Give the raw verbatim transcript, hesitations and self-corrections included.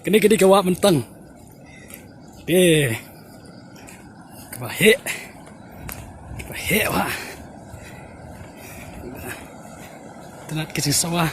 Kane ka dei ka wah Myntang. Te kaba heh, kaba heh wah. Tynat ka jingsawa.